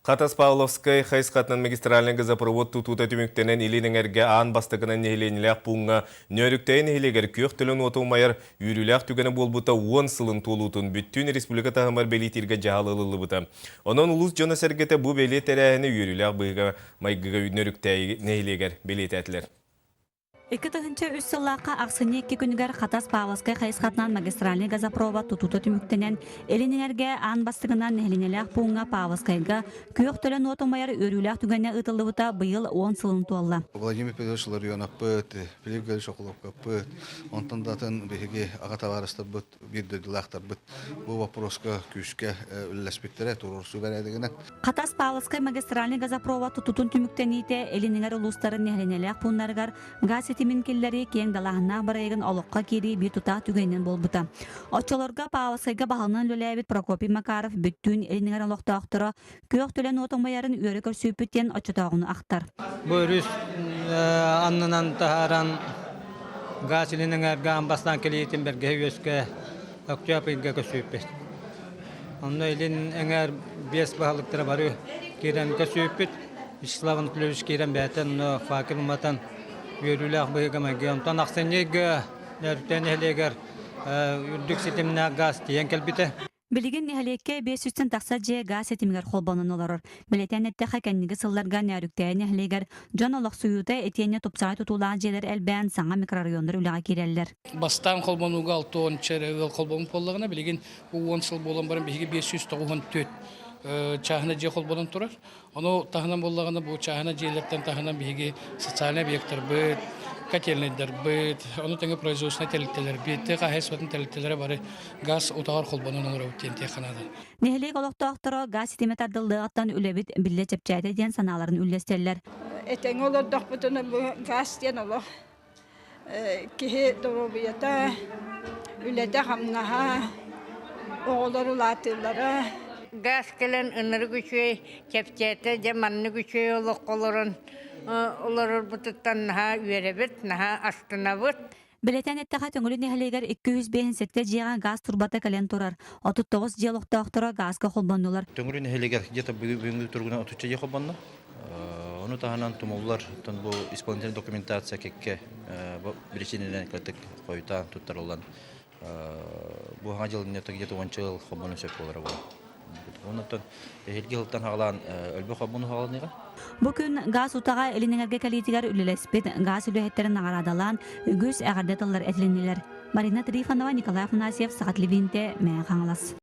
Хатас Павловскай хайысхатынан магистральнай газопровод тутуута түмүктэнэн Илин Эҥэргэ аан бастакынан нэһилиэнньэлээх пууҥҥа Нөөрүктэйи нэһилиэгэр күөх төлөн уота умайар үөрүүлээх түгэнэ буолбута 10 сылын туолуутун бүттүүн республика таһымар бэлиэтииргэ дьаһал ылыллыбыта. Онон улуус дьоно-сэргэтэ бу бэлиэ тэрээһини үөрүүлээх быһыыга-майгыга Нөөрүктээйи нэһилиэгэр бэлиэтээтилэр. 2003 сыллаахха ахсынньы икки күнүгэр Хатас Павловскай хайысхатынан магистральнай газопровод тутуута түмүктэнэн, Илин Эҥэргэ аан бастакынан нэһилиэнньэлээх пууҥҥа Павловскайга күөх төлөн уот умайар үөрүүлээх түгэнэ ыытыллыбыта быйыл 10 сылын туолла. Владимир Петрович Ларионовпыт, Филипп Гаврилович Охлопковпыт, онтон да атын биһиги аҕа табаарыстарбыт, биир дойдулаахтарбыт бу боппуруоска күүскэ үлэлэспиттэрэ, туруорсуу бэрээдэгинэн. Хатас Павловскай магистральнай газопровод тутуутун түмүктэниитэ Илин Эҥэр улуустарын нэһилиэнньэлээх пууннарыгар газ ситимин киллэрии киэҥ далааһыннаах бырайыагын олоххо киирии биир тутаах түгэнинэн буолбута. Оччолорго Павловскайга баһылынан үлэлээбит Прокопий Макаров бүттүүн Илин Эҥэр олохтоохторо күөх төлөн уот умайарын үөрэ көрсүбүппүт диэн оччотооҕуну ахтар. Бу өрүс аннынан таһааран газ Илин Эҥэргэ аан бастаан кэлиитин бэргэһэ үөскэ Октябрь ыйга көрсүбүппүт. Онно илин эҥээр биэс баһылыктара бары киирэн көрсүбүппүт. Вячеслав Анатольевич киирэн бэйэтэ онно факел уматан үөрүүлээх быһыыга-майгыга. Онтон ахсынньы ыйга Нөөрүктэн нэһилиэгэр үрдүк ситимнээх газ тиийэн кэлбитэ. Билигин нэһилиэккэ 500-тэн тахса дьиэ газ ситимигэр холбонон олорор. Бэлиэтээн эттэххэ, кэнники сылларга Нөөрүктээйи нэһилиэгэр дьон олохсуйуута итиэннэ тупсаҕай тутуулаах дьиэлэр элбээн, саҥа микрорайоннар үлэҕэ киирэллэр. Бастаан холбонууга 60 эрэ ыал холбоммут буоллаҕына, билигин бу 10 сыл буолан баран биһиги 594 чааһына дьиэ холбонон турар. Ону таһынан буоллаҕына бу чааһына дьиэлэртэн таһынан биһиги социальнай объектарбыт, котельнайдарбыт, ону тэҥэ производственнай тэрилтэлэрбит, тыа хаһаайыстыбатын тэрилтэлэрэ бары газ утаҕар холбонон олоробут диэн тиэххэ наада. Нэһилиэк олохтоохторо газ ситимэ тардыллыаҕыттан үлэбит биллэ чэпчээтэ диэн санааларын үллэстэллэр. Этэҥҥэ олордохпутуна бу газ диэн олох Киһи доруобуйата, үлэтэ-хамнаһа, оҕолор улаатыылара. Газ кэлэн ынырык үчүгэй, чэпчээтэ, дьэ маннык үчүгэй олоххо олорон олорорбутуттан наһаа үөрэбит, наһаа астынабыт. Бэлиэтээн эттэххэ, Төҥүлү нэһилиэгэр 257 дьиэҕэ газ турбата кэлэн турар. 39 дьиэ олохтоохторо газка холбоннулар. Төҥүлү нэһилиэгэр где-то бүгүҥҥү туругунан отучча дьиэ холбонно. Ону таһынан тумуллар бу исполнительная документация кэккэ биричиинэнэн кытык хойутаан туттарыллан бу хаҥа дьыл где-то уонча ыл хобуну сөп буолара буолар. Оннуттан эһилги сылтан хаҕалаан өлбөх хобуну хаҕаланыыга. Бу күн газ утаҕа Илин Эҥэргэ кэлиитигэр үлэлэспит газ үлэһиттэрин наҕараадалаан үгүс эҕэрдэ тыллар этилиннилэр. Марина Трифонова, Николай Афанасьев, Саха телевидениетэ, Мэҥэ Хаҥалас.